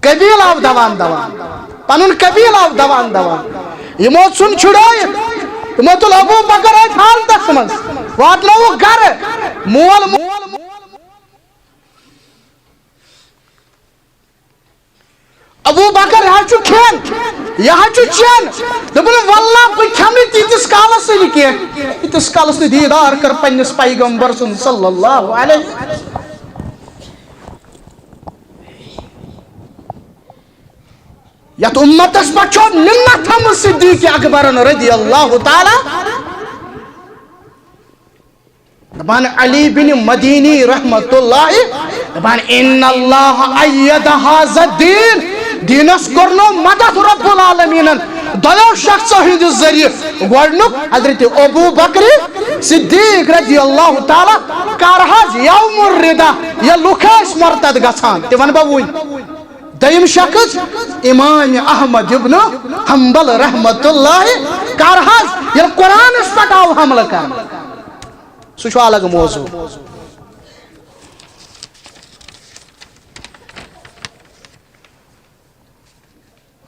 قبیل آو دوان دوان، پنُن قبیل آو دوان دوان۔ یِمو ژھُن چھُڑٲیِتھ، یِمو تُل ابو بکر أتھۍ حالتس منٛز، واتنووُکھ گرٕ۔ مول، مول، ابو بکر، یہِ حظ چھُ کھٮ۪ن، یہِ حظ چھُ چٮ۪ن۔ دوٚپُن، واللہ، بہٕ کھٮ۪مہٕ نہٕ تیٖتِس کالس نہٕ یہِ کینٛہہ، ییٖتِس کالس نہٕ دیٖدار کر پننِس پیغمبر سُنٛد صلی اللہ علیہ وسلم۔ یتھ امتس پٮ۪ٹھ چھو منت تھٲومٕژ صدیق اکبرن رضی اللہ تعالیٰ۔ دپان علی بن مدینی رحمت اللہ، دپان، ان اللہ ایدہ ھذا الدین، دینس کوٚرنو مدد رب العالمینن دۄیو شخصو ہٕنٛدِ ذٔریعہٕ۔ گۄڈنیُک حضرت ابو بکر صدیق رضی اللہ تعالیٰ، کر حظ یوم الردہ، ییٚلہِ لُکھ ٲسۍ مرتد گژھان، تہِ ونہٕ بہٕ وُنۍ۔ دوٚیِم شخص امام احمد ابن حنبل رحمت اللہ، کر حظ ییٚلہِ قرآنس پٮ۪ٹھ آو حملہٕ کرنہٕ، سُہ چھُ الگ موضوع۔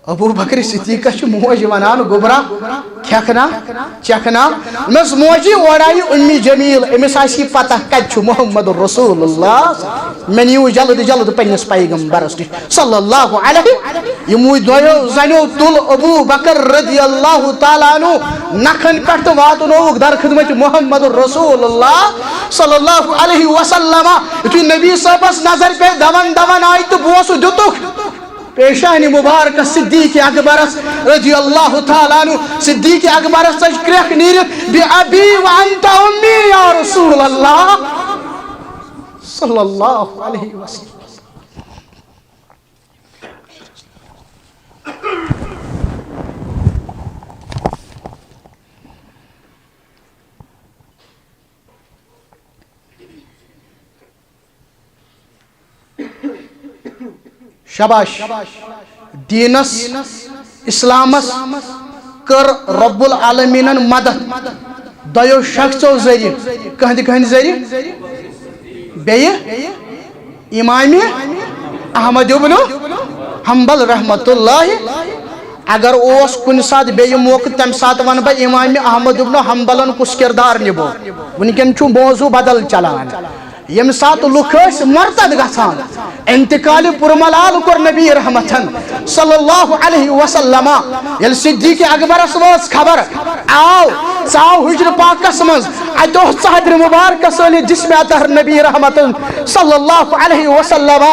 ابو بکر صدیقس چھِ موج ونان، گوٚبرا، کھٮ۪کھ نا، چکھ نا؟ دوٚپمس، موجی، اورٕ آیہِ اُمِ جمیل، أمِس آسی پتہ کتہِ چھُ محمد رسول اللہ۔ مےٚ نِیِو جلد جلد پننِس پیغمبرس نِش صلی اللہ علیہ۔ یِموٕے دۄیو زنیو تُل ابو بکر رضی اللہ تعالیٰ عنہ نکھن پٮ۪ٹھ تہٕ واتنووُکھ در خدمت محمد رسول اللہ صلی اللہ علیہ وسلم۔ یُتھُے نبی صٲبس نظر پیٚیہِ، دوان دوان آیہِ تہٕ بوسہٕ دیُتُکھ پیشانی مبارکہ صدیق اکبرس رضی اللہ تعالیٰ عنہ۔ صدیق اکبرس ژج کرٛیکھ نیٖرِتھ، بِأَبِي وَأَنْتَ أُمِّي یا رسول اللہ صلی اللہ علیہ وسلم۔ شاباش۔ دینس، اسلامس کٔر رب العالمینن مدد دۄیو شخصو ذٔریعہٕ۔ کٕہٕنٛدِ کٕہٕنٛدِ ذٔریعہٕ؟ بیٚیہِ امام احمد ابن حنبل رحمت اللہ۔ اگر اوس کُنہِ ساتہٕ بیٚیہِ موقعہٕ، تَمہِ ساتہٕ وَنہٕ بہٕ امام احمد ابن حنبلن کُس کردار نِبو۔ وٕنکیٚن چھُ موضوع بدل چلان۔ ییٚمہِ ساتہٕ لُکھ ٲسۍ مرتد گژھان، انتقال پُرملال کوٚر نبی رحمتن صلی اللہ علیہ وسلم۔ ییٚلہِ صدیق اکبرس وٲژ خبر، آو، ژاو حجرٕ پاکس منٛز، اتہِ اوس ژادرِ مبارکہ سٲنِس جسمِ اطہر نبی رحمتن صلی اللہ علیہ وسلم۔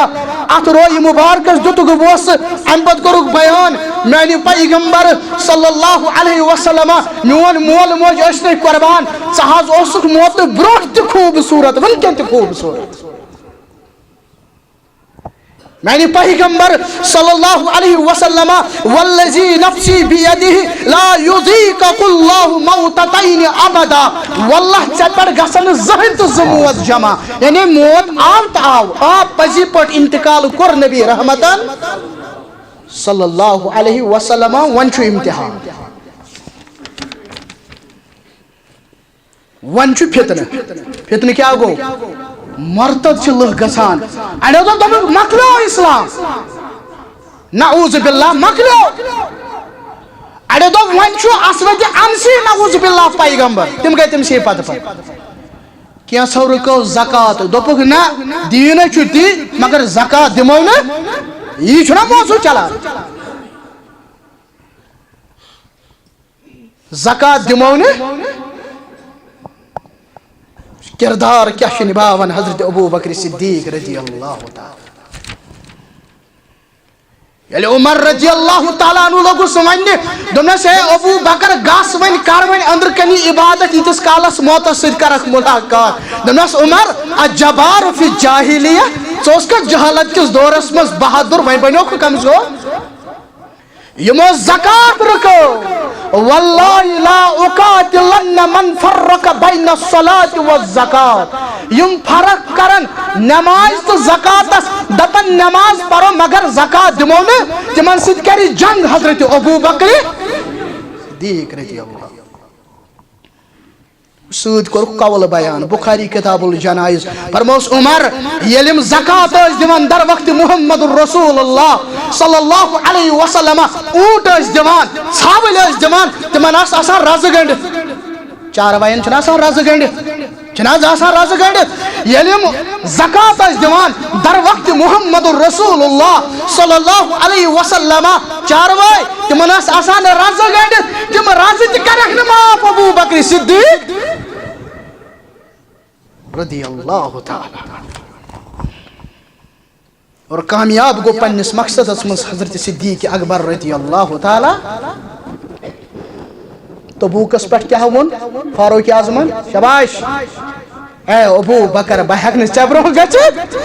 اتھ رویہِ مبارکس دِتُکھ بوسہٕ، امہِ پتہٕ کوٚرُکھ بیان، میانہِ پیغمبر صلی اللہ علیہ وسلم، میون مول موج ٲسۍ نہٕ قربان، ژٕ حظ اوسُکھ موتہٕ برونٛٹھ تہِ خوٗبصوٗرت، وٕنکیٚن تہِ خوٗبصوٗرت۔ میانہِ پیغمبر صلی اللہ علیہ وسلم، والذی نفسی بیدہ لا یذیقک اللہ موتتین ابدا۔ واللہ، ژےٚ پٮ۪ٹھ گژھن نہٕ زٕہٕنۍ تہٕ زٕ موت جمع۔ یعنی موت آو تہٕ آو، آ، پزی پٲٹھۍ انتقال کوٚر نبی رحمتن صلی اللہ علیہ وسلم۔ وۄنۍ چھُ امتحان۔ وۄنۍ چھُ فتنہٕ۔ فتنہٕ کیٛاہ گوٚو؟ مرتد چھِ لُکھ گژھان۔ اَڑیو دوٚپ، دوٚپُکھ، مۄکلیو اسلام۔ نعوذ باللہ، مۄکلیو۔ اَڑیو دوٚپ، وۄنۍ چھُ اسود عنسی، نعوذ باللہ، پیغمبر۔ تِم گٔے تٔمۍ سٕے پتہٕ پتہٕ۔ کینٛژھو رُکٲو زکات، دوٚپُکھ، نہ، دیٖن ہے چھُ تی، مگر زکات دِمو نہٕ۔ یی چھُنہ موضوع چلان۔ زکات دِمو نہٕ۔ کردار کیٛاہ چھُ نباوان حضرت ابو بکر صدیق رضی اللہ تعالیٰ؟ ییٚلہِ عمر رضی اللہ تعالیٰ عنہ لوٚگُس وننہِ، دوٚپنس، "ہے ابو بکر، گژھ وۄنۍ، کر وۄنۍ أنٛدرٕ کنی عبادت، ییٖتِس کالس موتس سۭتۍ کرکھ ملاقات۔" دوٚپنس، "عمر، الجبار فی الجاہلیہ، ژٕ اوسکھا جہالت کِس دورس منٛز بہادر، وۄنۍ بنیوکھ کمزور؟" یِمو زکات رُکٲو۔ "واللہ لا اقاتلن من فرق بین الصلاۃ والزکات۔" یِم فرق کرن نماز تہٕ زکاتس، دپن نماز پرو مگر زکات دِمو نہٕ، تِمن سۭتۍ کرِ جنگ حضرت ابو بکر صدیق رضی اللہ۔ سۭتۍ کوٚرُکھ قول بیان، بخاری کتاب الجنائز۔ فرموس عمر، ییٚلہِ یِم زکات ٲسۍ دِوان در وقت محمد رسول اللہ صلی اللہ علیہ وسلم، اوٗنٹ ٲسۍ دِوان، ژھاوٕلۍ ٲسۍ دِوان، تِمن آسہٕ آسان رزٕ گنڈِتھ۔ چاروایَن چھِنہٕ آسان رزٕ گنڈِتھ، چھِنہٕ حظ آسان رزٕ گنڈِتھ؟ ییٚلہِ یِم زکات ٲسۍ دِوان در وقت محمد رسول اللہ صلی اللہ علیہ وسلم، چاروٲے، تِمن ٲس آسان رزٕ گنڈِتھ، تِم رزٕ تہِ کرکھ نہٕ معاف ابو بکر صدیق رضی اللہ تعالیٰ عنہ۔ اور کامیاب گوٚو پننِس مقصدس منٛز حضرت صدیق اکبر رضی اللہ تعالیٰ۔ تبوکس پٮ۪ٹھ کیٛاہ ووٚن فاروق اعظمن؟ شاباش، اے ابو بکر، بہٕ ہٮ۪کہٕ نہٕ ژےٚ برونٛہہ گٔژھِتھ۔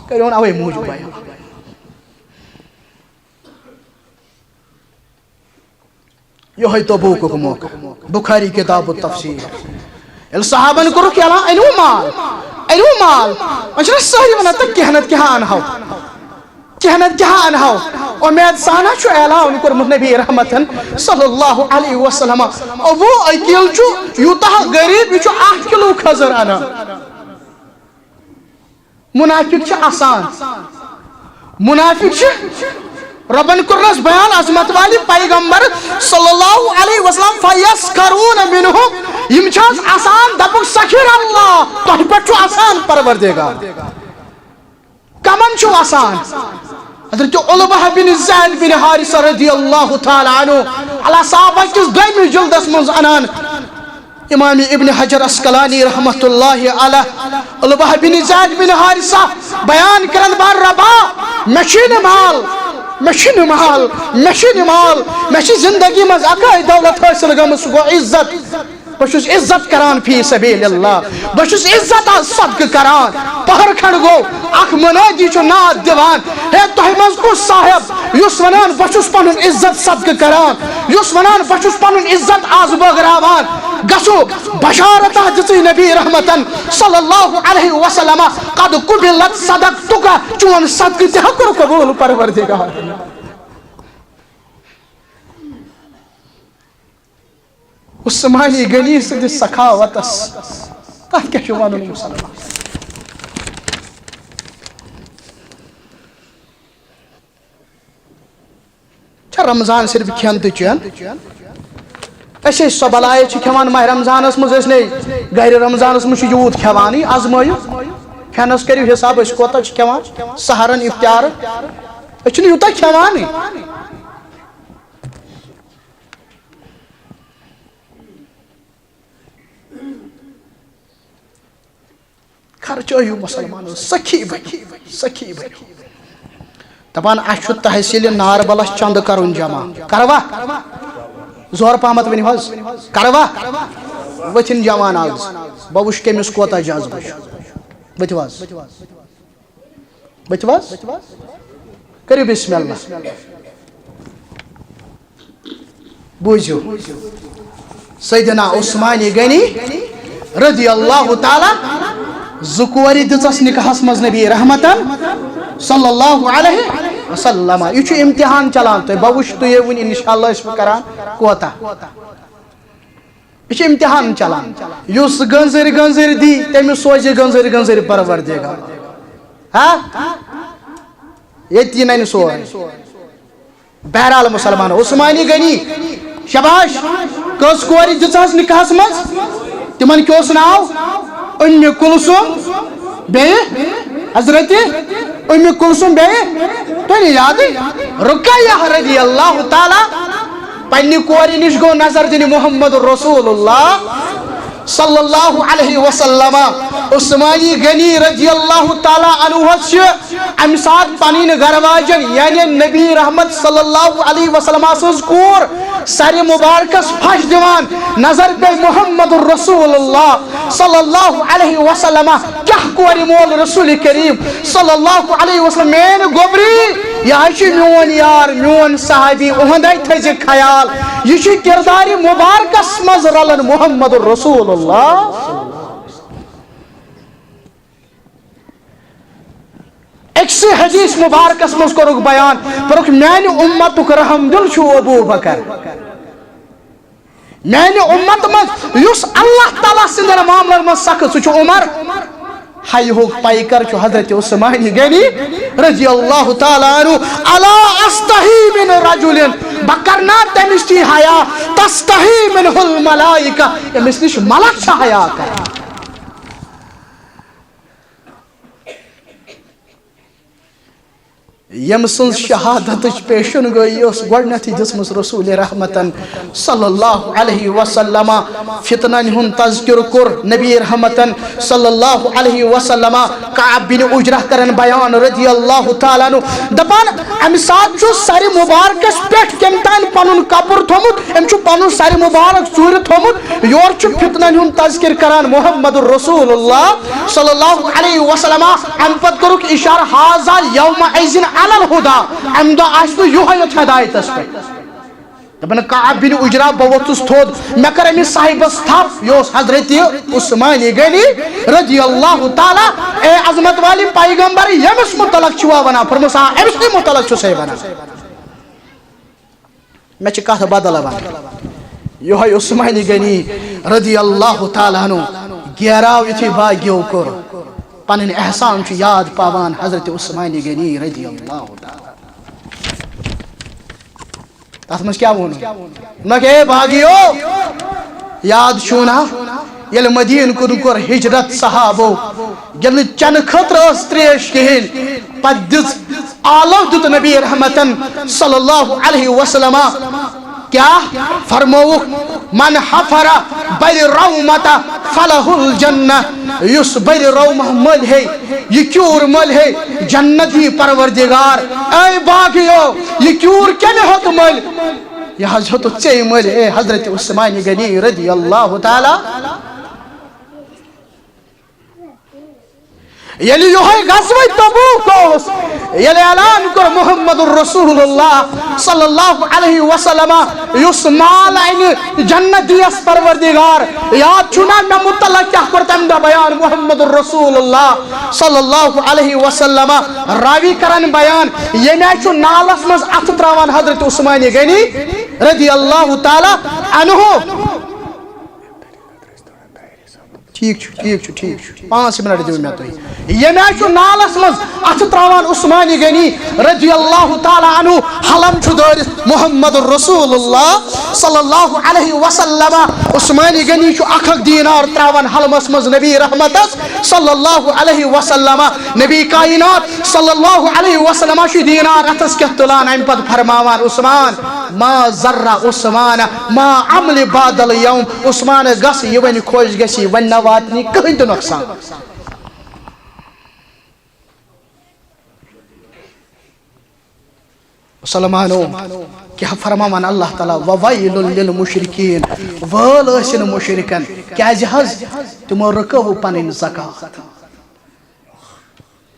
کٔرِو وۄنۍ اوے موٗجوٗب بیان۔ یِہوٚے تبوکُک موقع، بخاری کتاب التفسیر۔ ییٚلہِ صحابن کوٚرُکھ اعلان، "أنِو مال، أنِو مال"، وۄنۍ چھِنہ سٲری ونان، "تہٕ کینٛہہ نتہٕ کینٛہہ انہو، کینٛہہ نتہٕ کینٛہہ انہو"۔ اُمید سان چھُ اعلان کوٚرمُت نبی رحمتن صلی اللہ علیہ وسلم۔ ابو عقیل چھُ یوٗتاہ غریب، یہِ چھُ اکھ کلوٗ کھٔزٕر انان۔ منافق چھِ اسان۔ منافق چھِ، رۄبن کوٚرنس بیان عظمت والہِ پیغمبر صلی اللہ علیہ وسلم، "فیسخرون منہم"، یِم چھِ حظ اسان، دپُکھ، "سخر اللہ"، تۄہہِ پٮ۪ٹھ چھُ اسان پروردگار۔ کمن چھُو اسان؟ حضرت عُلبہ بن زید بن حارثہ رضی اللہ تعالیٰ عنہ، اللہ صحابہ کِس دوٚیمِس جلدس منٛز انان۔ امام ابن حجر عسقلانی رحمۃ اللہ علیہ، عُلبہ بن زید بن حارثہ بیان کران، "بار ربا، مےٚ چھُے نہٕ مال، مےٚ چھُے نہٕ مال، مےٚ چھُے نہٕ مال، مےٚ چھِ زندگی منٛز اکٲے دولت حٲصِل گٔمٕژ، سُہ گوٚو عزت۔ بہٕ چھُس عزت کران فی سبیل اللہ، بہٕ چھُس عزت آز صدقہٕ کران۔" پہر کھنڈ گوٚو، اکھ منادی چھُ ناد دِوان، "ہے، تۄہہِ منٛز کُس صاحب یُس ونان، بہٕ چھُس پنُن عزت صدقہٕ کران، یُس ونان، بہٕ چھُس پنُن عزت آز بٲگراوان؟ گژھو، بشارت دِژٕے نبی رحمتن صلی اللہ علیہ وسلم، 'قد قبلت صدقتک'، چون صدقہٕ تہِ ہا کوٚر قبول پروردگار۔" عثمانی غنی سٕنٛدِس سخاوتس تتھ کیٛاہ چھُ ونُن مُسلمان؟ چھا رمضان صرف کھٮ۪ن تہٕ چٮ۪ن؟ أسۍ ٲسۍ سۄ بلاے چھِ کھٮ۪وان ماہ رمضانس منٛز، أسۍ نے گرِ رمضانس منٛز چھِ یوٗت کھٮ۪وانٕے، آزمٲیِو۔ کھٮ۪نس کٔرِو حساب، أسۍ کوتاہ چھِ کھٮ۪وان سحرن، افطارن؟ أسۍ چھِنہٕ یوٗتاہ کھٮ۪وانٕے۔ خرچٲیِو مسلمانو، سخی بٔنِو، سخی بٔنِو۔ دپان، اسہِ چھُ تحصیل ناربلس چندٕ کرُن جمع۔ کروا؟ زور پہمتھ ؤنِو حظ۔ کروا؟ ؤتھِن جوان از۔ بہٕ وٕچھٕ کٔمِس کوتاہ جذبہٕ چھُ۔ ؤتھِو حظ۔ بٔتھِ وَس؟ کٔرِو بسم اللہ۔ بوٗزِو، سیدنا عثمانِ غنی رضی اللہ تعالیٰ، زٕ کورِ دِژس نکاحس منٛز نبی رحمتن صلی اللہ علیہ وسلم۔ یہِ چھُ امتحان چلان تۄہہِ، بہٕ وٕچھٕ تُہۍ وٕنہِ انشاءاللہ ٲسِو کران کوتاہ۔ یہِ چھُ امتحان چلان۔ یُس گٔنزٕرۍ گٔنزٕرۍ دی، تٔمِس سوزِ گٔنزٕرۍ گٔنزٕرۍ پروردگار۔ ہا؟ ییٚتہِ یہِ نَنہِ سورُے۔ بہرحال مسلمان، عثمانِ غنی، شاباش، کٔژ کورِ دِژہَس نکاحس منٛز؟ تِمن کیٛاہ اوس ناو؟ اُمہِ کلثوم، بیٚیہِ حضرت اُمہِ کلثوم، بیٚیہِ تۄہہِ یادٕے؟ رقیہ رضی اللہ تعالیٰ۔ پننہِ کورِ نِش گوٚو نظر دِنہِ محمد رسول اللہ صلی اللہ علیہ وسلم۔ عثمانِ غنی رضی اللہ تعالیٰ عنہ چھِ امہِ ساتہٕ پنٕنۍ گرٕ واجن، یعنی نبی رحمت صلی اللہ علیہ وسلم سٕنٛز کوٗر، سرِ مبارکس پھش دِوان۔ نظر پیٚیہِ محمد رسول اللہ صلی اللہ علیہ وسلم، کیٛاہ کورِ مول رسول کریم صلی اللہ علیہ وسلم، میٲنۍ گوبری، یہِ حظ چھُ میون یار، میون صحابی، اُہُنٛدے تھٲیزِ خیال۔ یہِ چھُ کردارِ مبارکس منٛز رلان محمد رسول اللہ۔ أکسٕے حدیث مبارکس منٛز کوٚرُکھ بیان، کوٚرُکھ، میانہِ اُمتُک رحم دِل چھُ ابو بکر۔ میانہِ اُمت منٛز یُس اللہ تعالیٰ سٕنٛدٮ۪ن معاملن منٛز سخت، سُہ چھُ عمر۔ ہیہُک پیکر چھُ حضرت عثمانِ غنی رضی اللہ تعالیٰ عنہ۔ الا استحی من رجل، بہٕ کرٕ نا تٔمِس تہِ حیا، تستحی منہ الملائکہ، ییٚمِس نِش ملک چھِ حیا کران۔ ییٚمہِ سٕنٛز شہادتٕچ پیشن گویی ٲس گۄڈٕنیتھٕے دِژمٕژ رسول رحمتن صلی اللہ علیہ وسلم۔ فتنن ہُنٛد تذکرٕ کوٚر نبی رحمتن صلی اللہ علیہ وسلم۔ کعب بن عجرہ کرن بیان رضی اللہ تعالیٰ عنہ، دپان، امہِ ساتہٕ چھُ سرِ مبارکس پٮ۪ٹھ کٔمۍ تام پنُن کپُر تھوٚمُت، أمۍ چھُ پنُن سرِ مبارک ژوٗرِ تھوٚمُت۔ یورٕ چھُ فتنن ہُنٛد تذکرٕ کران محمد رسول اللہ صلی اللہ علیہ وسلم۔ امہِ پتہٕ کوٚرُکھ اشارٕ، ھذا یومئذ علی الہدی، امہِ دۄہ آسہِ نہٕ یِہوٚے یوت ہدایتس پٮ۪ٹھ۔ دپان، کعب بن عجرہ، بہٕ ووٚتھُس تھوٚد، مےٚ کٔر أمِس صاحبس تھپھ، یہِ اوس حضرت عثمانِ غنی رضی اللہ تعالیٰ۔ اے عظمت والے پیغمبر، ییٚمِس متعلق چھُوا ونان؟ فرموس، آ، أمِس متعلق چھُسے ونان۔ مےٚ چھِ کتھ بدل ونٕنۍ۔ یِہوٚے عثمانِ غنی رضی اللہ تعالیٰ عنہ گیراو یُتھُے باغیو کوٚر، پنٕنۍ احسان چھُ یاد پاوان حضرت عثمانِ غنی رضی اللہ تعالیٰ۔ تتھ منٛز کیٛاہ ووٚنُن؟ دوٚپنکھ، اے باغیو، یاد چھُو نا، ییٚلہِ مدیٖنہٕ کُن کوٚر ہجرت صحابو، ییٚلہِ نہٕ چنہٕ خٲطرٕ ٲس ترٛیش کِہیٖنۍ، پتہٕ دِژ آلو دیُت نبی رحمتن صلی اللہ علیہ وسلم۔ کیٛاہ فرمووُکھ؟ من حفر بر رومہ فلہ الجنہ، یُس بر رومہ مٔلۍ ہے، یہِ کیوٗر مٔلۍ ہے، جنت یی پروردگار۔ اے باغیو، یہِ کیوٗر کٔمۍ ہیوٚت مٔلۍ؟ یہِ حظ ہیوٚتُتھ ژے مٔلۍ، اے حضرت عثمانِ غنی رضی اللہ تعالیٰ۔ ییٚلہِ یِہوٚے غزوہ تبوک اوس، ییٚلہِ اعلان کوٚر محمد رسول اللہ صلی اللہ علیہ وسلم، یُس مال انہِ جنت دیس پروردگار، یاد چھُنا مےٚ متعلق کیٛاہ کوٚر تمہِ دۄہ بیان محمد رسول اللہ صلی اللہ علیہ وسلم؟ راوی کرن بیان، ییٚمہِ آیہِ چھُ نالس منٛز اتھٕ تراوان حضرت عثمانِ غنی رضی اللہ تعالیٰ عنہ۔ ٹھیٖک چھُ، ٹھیٖک چھُ، ٹھیٖک چھُ۔ پانٛژھ منٹ دِیِو مےٚ تُہۍ۔ ییٚمہِ آیہِ چھُ نالس منٛز اَتھٕ ترٛاوان عثمانِ غنی رضی اللہ تعالیٰ عنہ، حلم چھُ دٲرِتھ محمد رسول اللہ صلی اللہ علیہ وسلم۔ عثمانِ غنی چھُ اکھ اکھ دینار ترٛاوان حلمس منٛز نبی رحمتس صلی اللہ علیہ وسلم۔ نبی کائنات صلی اللہ علیہ وسلم چھُ دینار اتھس کٮ۪تھ تُلان، امہِ پتہٕ فرماوان، عثمان، ما ضر عثمان ما عمل بعد الیوم، عثمان گژھ یہِ وۄنۍ خۄش گژھی، وۄنۍ نہ واتنی کٕہٕنۍ تہِ نۄقصان۔ مسلمانو، کیٛاہ فرماوان اللہ تعالیٰ؟ وویل للمشرکین، وٲل ٲسِن مشرکن، کیٛازِ حظ؟ تِمو رُکٲو پنٕنۍ زکوٰۃ۔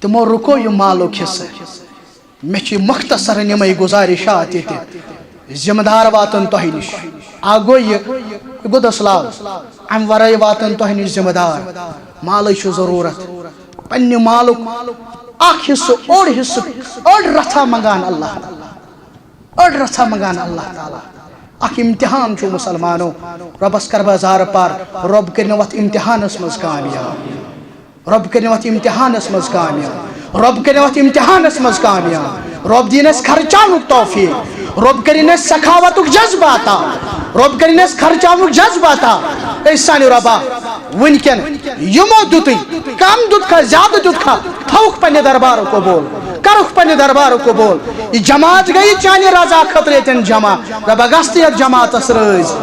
تِمو رُکو یہِ مالُک حصہٕ۔ مےٚ چھِ مختصر یِمَے گُزٲرِشات ییٚتہِ۔ ذمہٕ دار واتَن تۄہہِ نِش۔ اَکھ گوٚو یہِ، یہِ گوٚو دٔسلاب۔ اَمہِ وَرٲے واتَن تۄہہِ نِش ذمہٕ دار۔ مالٕچ چھُ ضروٗرت۔ پننہِ مالُک اَکھ حصہٕ، اوٚڑ حصہٕ، أڑ رَژھا منٛگان اللہ۔ أڑ رَژھا منٛگان اللہ تعالیٰ۔ اَکھ امتحان چھُ مُسلمانو۔ رۄبَس کَر بہٕ زارٕ پار، رۄب کٔرِنۍ وَتھ امتحانَس منٛز کامیاب۔ رۄب کٔرِنۍ وَتھ امتحانَس منٛز کامیاب۔ رۄب کٔرِنۍ وَتھ امتحانَس منٛز کامیاب۔ رۄب دِیِن اَسہِ خرچاونُک توفیٖق۔ رۄب کٔرِنۍ اَسہِ سخاوتُک جذبہٕ عطا۔ رۄب کٔرِنۍ اَسہِ خرچاونُک جذبہٕ عطا۔ اے سانہِ رۄبا، وٕنکٮ۪ن یِمو دیُتُے، کم دیُتکھا، زیادٕ دیُتکھا، تھاوُکھ پننہِ دربارُک قبوٗل، کرُکھ پننہِ دربارُک قبوٗل۔ یہِ جماعت گٔیہِ چانہِ رضا خٲطرٕ ییٚتٮ۪ن جمع۔ رۄبا، گژھ تہٕ یَتھ جماعتس رٲضۍ،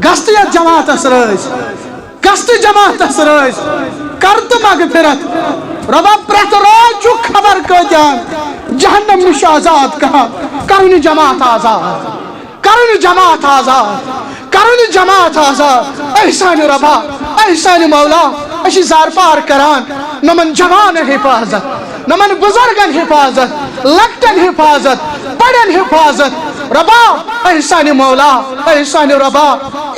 گژھ تہٕ یَتھ جماعتس رٲضۍ، گژھ تہٕ جماعتس رٲضۍ، کر تہٕ مغفرت۔ رۄبا، پرٛٮ۪تھ رٲژ چھُ خبر کۭتیٛاہ جہنم نِش آزاد کران، کرُن یہِ جماعت آزاد۔ کرُن یہِ جماعت آزاد، کرُن یہِ جماعت آزاد۔ اے سانہِ رۄبا، اے سانہِ مولا، أسۍ چھِ زارٕ پار کران، نۄمن جوانن حفاظت، نۄمن بُزرگن حفاظت، لۄکٹٮ۪ن حفاظت، بڑٮ۪ن حفاظت۔ رۄبا، اے سانہِ مولا، اے سانہِ رۄبا،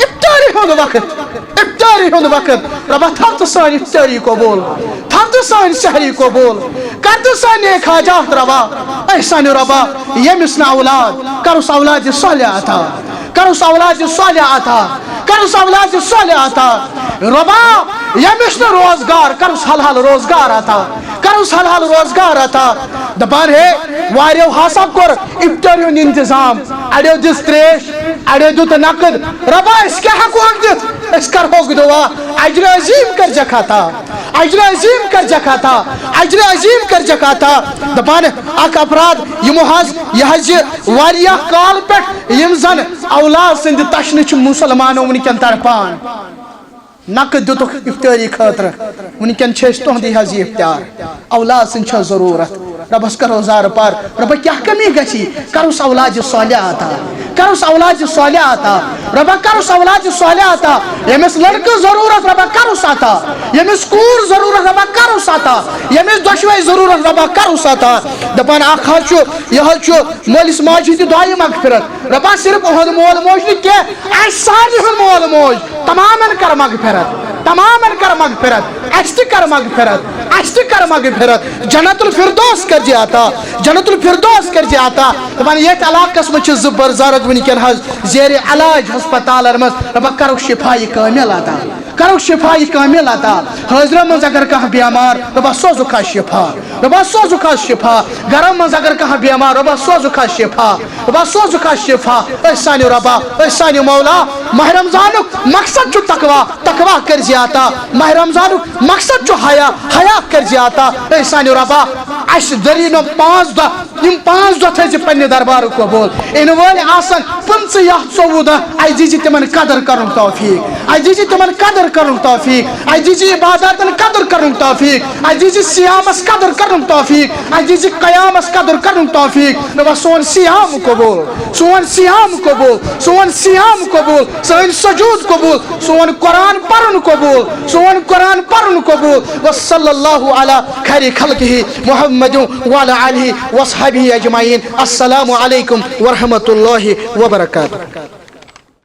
افطٲری ہُنٛد وقت، افطٲری ہُنٛد وقت۔ رۄبا، تھاو تہٕ سٲنۍ افطٲری قبوٗل، تھاو تہٕ سٲنۍ سحری قبوٗل، کر تہٕ سٲنۍ نیک حاجات روا۔ اے سانہِ رۄبا، ییٚمِس نہٕ اولاد، کرُس اولادِ صالح عطا، کرُس اولادِ صالح عطا، کرُس اولادِ صالح عطا۔ رۄبا، ییٚمِس نہٕ روزگار، کرُس حلال روزگار عطا، کرُس حلال روزگار عطا۔ دپان ہے، واریاہو ہسا کوٚر افطٲری ہُنٛد انتظام، اڑیو دِژ تریش، اڑیو دیُت نقد۔ رۄبا، أسۍ کیٛاہ ہٮ۪کوکھ دِتھ؟ أسۍ کرہوکھ دعا، اجر عظیٖم کٔرزٮ۪کھ عطا، اجر عظیٖم کٔرزٮ۪کھ عطا، اجر عظیٖم کٔرزٮ۪کھ عطا۔ دپان اکھ افراد، یِمو حظ، یہِ حظ یہِ واریاہ کال پٮ۪ٹھ یِم زن اولاد سٕنٛدِ تشنہٕ چھِ مُسلمانو وٕنکٮ۪ن تڑپان۔ نقد دیُتُکھ افطٲری خٲطرٕ، وٕنکٮ۪ن چھِ أسۍ تُہُنٛدٕے حظ یہِ افطار۔ اولاد سٕنٛز چھےٚ ضروٗرت۔ رۄبس کرو زارٕ پار، رۄبا کیٛاہ کمی گژھی؟ کرُس اولادِ صالح عطا، کرُس اولادِ صالح عطا۔ رۄبا کرُس اولادِ صالح عطا۔ ییٚمِس لڑکہٕ ضروٗرت، رۄبا کرُس عطا۔ ییٚمِس کوٗر ضروٗرت، رۄبا کرُس عطا۔ ییٚمِس دۄشوے ضروٗرت، رۄبا کرُس عطا۔ دپان اکھ حظ چھُ، یہِ حظ چھُ مٲلِس ماجہِ ہٕنٛدِ دۄیہِ مغفرت۔ رۄبا صرف اُہُنٛد مول موج نہٕ کینٛہہ، اَسہِ سارنٕے ہُنٛد مول موج۔ تمامن کر مغفرت، تمامن کر مغفرت، اسہِ تہِ کر مغفرت، اسہِ تہِ کر مغفرت۔ جنت الفردوس کر زِ عطا، جنت الفردوس کر زِ عطا۔ دپان یتھ علاقس منٛز چھِ زٕ بزرگ وٕنکیٚن حظ زیر علاج ہسپتالن منٛز، دپان کرو شفا یہِ کامل عطا، کرو شفا یہِ کامل عطا۔ حٲضرہ منٛز اگر کانٛہہ بیمار، دپان سوزُکھ حظ شفا۔ رۄبا سوزُکھ حظ شفا۔ گرم منٛز اگر کانٛہہ بیمار، رۄبا سوزُکھ حظ شفا۔ رۄبا سوزُکھ حظ شفا۔ أسۍ سانہِ رۄبا، أسۍ سانہِ مولا، ماہ رمضانُک مقصد چھُ تقوا، تقوا کٔرۍ زِ عطا۔ ماہ رمضانُک مقصد چھُ حیا، حیا کٔرۍ زِ عطا۔ أسۍ سانہِ رۄبا، اَسہِ ذٔریعہٕ یِم پانٛژھ دۄہ، یِم پانٛژھ دۄہ تھٲے زِ پننہِ دربارُک قبول۔ یِنہٕ وٲلۍ آسن پٕنٛژٕہ یا ژوٚوُہ دۄہ، اَسہِ دیٖزِ تِمن قدر کرُن توفیٖق۔ اَسہِ دیٖزِ تِمن قدر کرنُک توفیٖق، اَسہِ دیٖزِ عباداتن قدر کرنُک توفیٖق، اَسہِ دیٖزِ صیامس قدر کرنُک توفیٖق، اَسہِ دیٖزِ قیامس قدر کرنُک توفیٖق۔ رۄبا سون صیام قبول، سون صیام قبول، سون صیام قبول، سٲنۍ سجود قبول، سون قرآن پرُن قبول، سون قرآن پرُن قبول۔ وصلی اللہ علی خیر خلقہ محمد وعلی آلہ وصحبہ اجمعین۔ السلام علیکم ورحمۃ اللہ وبرکاتہ۔